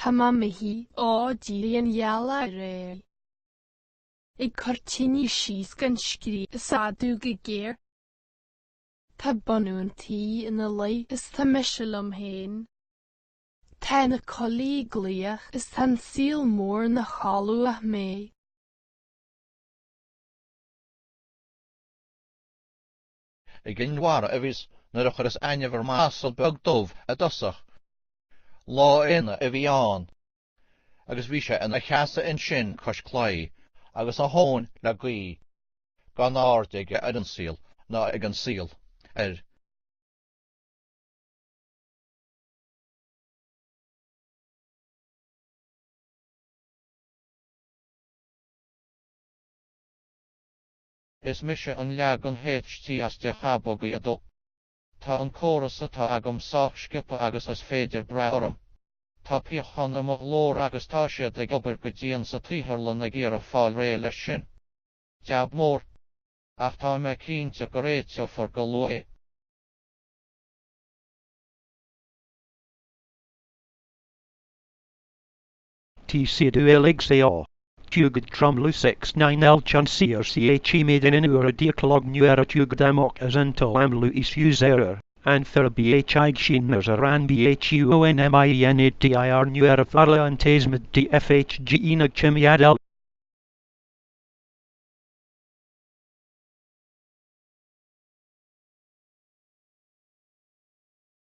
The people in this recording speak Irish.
Tá mé i mo shuí ó d'éirigh an ghealach aréir. Ag cur tine síos gan scríobh is á dú go géar. Tá bunadh an tí ina luí is tá mise liom féin. Tá na coiligh ag glaoch is tá an saol mór ina chodladh ach mé. I gCinn Mhara a bhíos nuair a chuireas aithne ar m'asal beag dubh i dtosach. Lá aonaigh a bhí ann agus bhí sé ina sheasamh ansin cois claí agus a thóin le gaoth, gan aird aige ar an saol ná ag an saol air. Is mise an leagan HTS de Chabogaí 2. Tá an córas atá agam sách sciobtha agus is féidir brath orm. Tá piachán i mo ghlór agus tá siad ag obair go dian sa tsaotharlann ag iarraidh fáil réidh leis sin. Jab mór. Ach tá mé cinnte go réiteofar go luath é. TC2 LXAO. Tugad Tromlu 6 9 L Chun CRCH made in Ura Diaklog Nuera Tugad Amok as Anto Amlu Is User. Anfer BHI Shiners Aran BHUONMIENADIR Nuera Farla Antasmid DFHG Chimiadel.